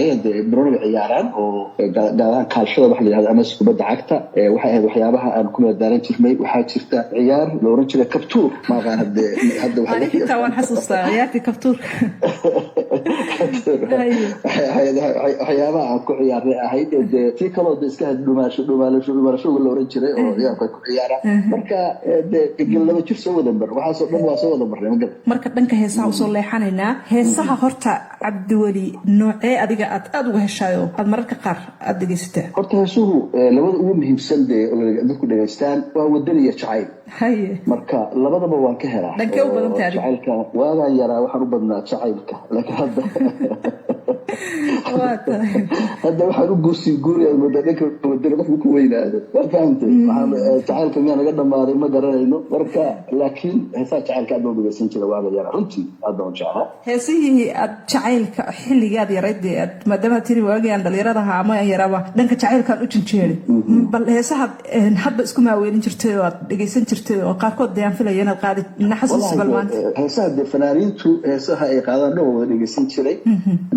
Dee banooniga ciyaaraan oo gaadaan kaalshada waxa la yihahdo ama kubadda cagta. Waxay ahayd waxyaabaha aan ku madadaalan jirnay. Waxaa jirta ciyaar la oran jiray kabtuur, maaqaan hadde hadda. Xitaa waan xasuustaa ciyaartii kabtuurka. Waxay ahayd waxyaabaha aan ku ciyaarnay ahayd. Dee tii kaloo de iska dhumaasho dhumaalasho dhumalashowga la oran jiray oo ciyaarku ay ku ciyaaraan. Marka de laba jir soo wada mar, waxaasoo dhan waa soo wada marnay, magar. Marka dhanka heesaha usoo leexanaynaa. Heesaha horta, Cabdiweli, noocee adiga aad aada uga heshaayo aad mararka qaar aada dhegeysataa? Horta heesuhu labada ugu muhiimsan dee dadku dhegaystaan waa wadani iyo jacayl. Marka labadaba waan ka helaa. Dhankee u badan tahay adiga? Jacaylka. Waagaan yaraa waxaan u badnaa jacaylka, laakiin hadda Waa tahay. hadda waxaan u guursi guuraya moodaa dhanka wadani. Qofku ku weynaado, waa fahamtay, waxaan jacaylka miyaa naga dhamaaday, ma garanayno. Marka laakiin heesaha jacaylka aad baan u dhegeysan jira waaga yaraa, runtii aad baan u jeclaa. Heesihii aad jacaylka xilligaad yarayd dee aad, maadaama tiri waagii aan dhalinyarada ahaa ama aan yaraaba dhanka jacaylkaan u janjeeray, bal heesaha hadba isku maaweelin jirtay oo aad dhegeysan jirtay oo qaarkood dee aan filaya inaad qaadi na xasuusi bal maanta. Heesaha dee fanaaniintu heesaha ay qaadaan dhan wada dhegeysan jiray.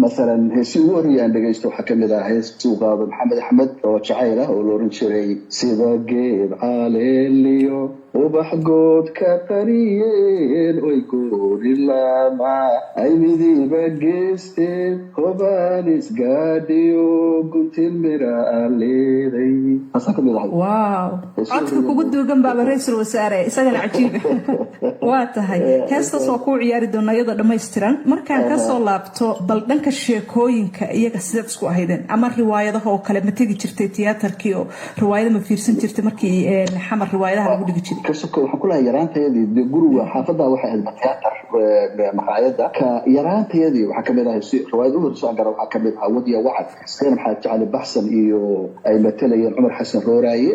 Masalan, heesii ugu horreeyay aan dhegeysto waxaa kamid ah heestii uu qaado Maxamed Axmed oo jacayl ah oo la oran jiray "Sida geed caleeliyo ubax good ka qariyeen oy goorilaama ay midiba geesteen hobaan isgaadhiyo guntin mira leeday", taasaa kamid ahay. Wow, codka kugu duugan baaba, ra-iisul wasaare, isagana cajiiba. Waa tahay, heestaas waa kuu ciyaari doonaa iyadoo dhammaystiran markaan kasoo laabto. Bal dhanka sheekooyinka iyaga sideed isku ahaydeen, ama riwaayadaha oo kale ma tegi jirtay tiyaatarkii oo riwaayada ma fiirsan jirtay markii Xamar riwaayadaha lagu dhigi jiray? Kasoko waxaan ku lahay yaraantayadii dee guriga xaafadda waxay ahayd tiyaatar, maqaayadda. Ka yaraantayadii waxaa kamid ahay si riwaayad u horeyso aan gara waxaa kamid ahaa Wadiya Wacad, Zaynab Xaaji Cali Baxsan iyo ay matalayeen Cumar Xasan Rooraaye.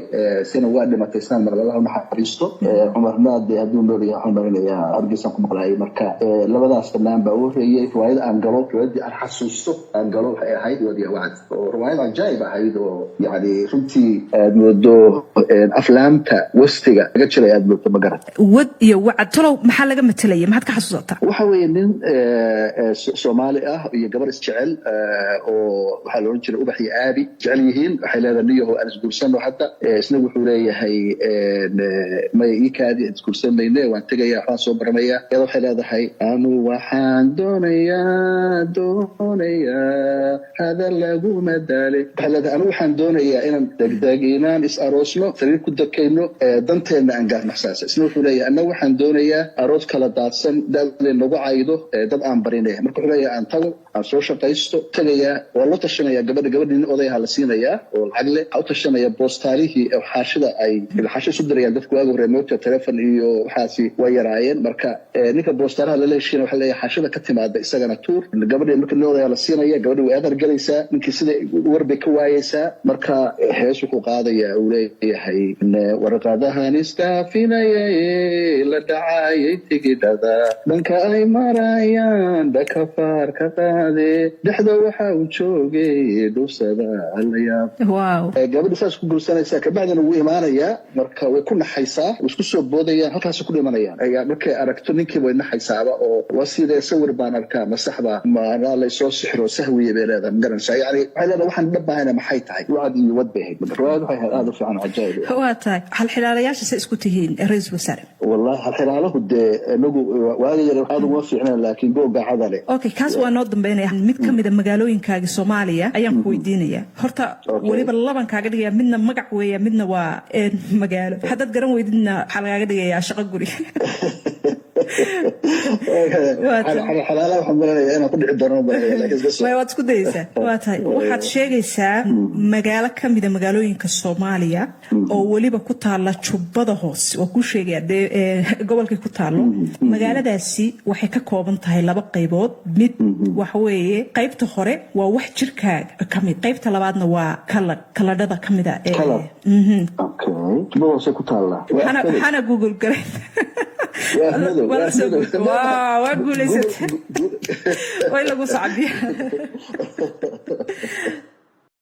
Zaynab waa dhimatay saan maqlalaha u naxariisto. Cumarna dee hadduu nool yahay waxaan marinayaa Hargeysaan ku maqlaayay. Marka labadaas fanaan baa u horreeyey riwaayad aan galo. Riwaayaddii aan xasuusto aan galo waxay ahayd Wadiya Wacad, oo riwaayad cajaa'ib ahayd oo yacni runtii aad moodo aflaamta westiga laga jiray aad moodo, ma garat? Wad iyo Wacad, talow maxaa laga matelaya? Maxaad ka xasuusataa? Waxa weeye nin Soomaali ah iyo gabar isjecel oo waxaa la oran jiray Ubax iyo Aabi jecel yihiin. Waxay leedahay, "Niyahow, aan isguursano hadda." Isna wuxuu leeyahay, "Maya, ii kaadi, isguursan mayne, waan tegaya, waxbaan soo baramaya." Iyada waxay leedahay, "Anu waxaan doonayaa doonayaa hadal laguma daale." Waxay leedahay, "Anu waxaan doonayaa inaan degdeg inaan is aroosno, sariir ku dakayno, danteenna aan gaarno." Saas. Isna wuxuu leeyahay, "Anna waxaan doonayaa aroos kala daadsan, daadle nagu caydo, dad aan barinaya." Marka wuxuu leeyahay, "Aan tago, aan soo shaqaysto." Tagayaa, waa loo tashanaya gabadha. Gabadhi nin odayaha la siinayaa oo lacag leh. Waxaa u tashanaya boostaalihii oo xaashida ay xaasho isu dirayaan dadku. Waagi hore moogta telefon iyo waxaasi waa yaraayeen. Marka ninka boostaalaha lala heshiina waxaa leeyahay, xaashida ka timaada isagana tuur. Gabadhi marka nin odayaa la siinaya, gabadhi way adar gelaysaa, ninkii sida war bay ka waayeysaa. Marka hees wuxuu qaadayaa uu leeyahay, "Warqadahan istaafinayay la dhacayay tigidhada, dhanka ay marayaan dhakafaar ka qaade, dhexda waxa uu joogay dhufsada la yaab." Gabadhi saas ku guursanaysaa. Kabacdina wuu imaanayaa. Marka way ku naxaysaa, way isku soo boodayaan, halkaasay ku dhimanayaan. Ayaa markay aragto ninkii way naxaysaaba oo "Waa sidee? Sawir baan arkaa, ma saxba? Ma laysoo sixiro sahwiya?" bay leedahay, ma garanaysaa. Yani waxay leedahay, "Waxaan dhabahayna maxay tahay?" Wacad iyo Wad bay ahayd. Riwaayad waxay ahayd aada u fiican oo cajaa'ib. Waa tahay. Halxiraalayaasha say isku tihiin, ra-iisul wasaare? Wallahi halxiraalahu dee inagu waaga yar aada uma fiicneen, laakiin googa cadale. Okay, kaas waa noo dambeynaya. Mid ka mida magaalooyinkaagi Soomaaliya ayaan ku weydiinaya horta. Weliba laban kaaga dhigaya, midna magac weeya, midna waa magaalo. Haddaad garan weydidna waxaa lagaaga dhigayaa shaqo guri. Xalaalaha waxaan malanaya inaan ku dhici doono malanaya, laakiin iska soo. Waad isku dayeysaa. Waa tahay, waxaad sheegaysaa magaalo ka mida magaalooyinka Soomaaliya oo weliba ku taala Jubbada Hoose. Waa kuu sheegaya dee gobolkay ku taalo. Magaaladaasi waxay ka kooban tahay laba qaybood. Mid waxa weeye qaybta hore waa wax jirkaaga ka mid, qaybta labaadna waa kala kaladhada ka mida. Kalar. Okay, Jubbada Hoose ku taallaa. Waxaana Google garay. Waa guulaysatay, way lagu sacbiya.